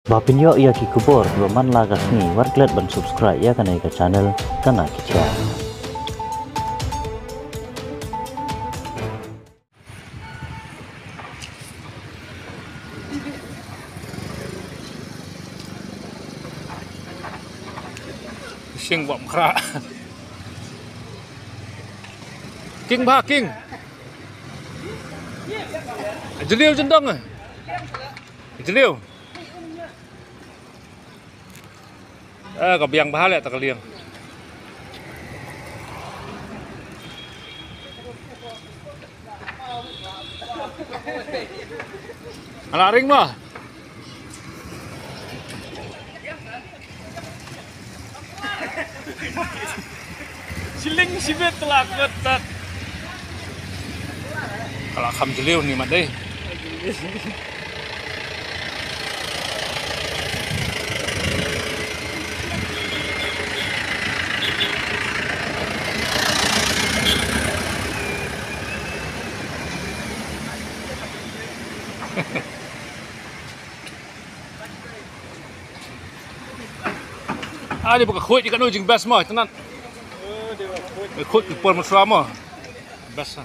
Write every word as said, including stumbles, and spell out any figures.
Ba pynïoh ïa ki khubor kiba man la ka sngi, wat klet ban subscribe ïa kane ka channel Tana Ki Jia. Shing bam khra. King ba king. Jliu jendong. Jliu. Eh, ka biang bha leh ta ka liang. Ala ring ma. Siling sibet telakot tat. Kala kham jeliu ni mat dei. Ah, ni ba ka khuid, ka nu jing best mo, tynat. Ka khuid ka por mo sua mo. Best.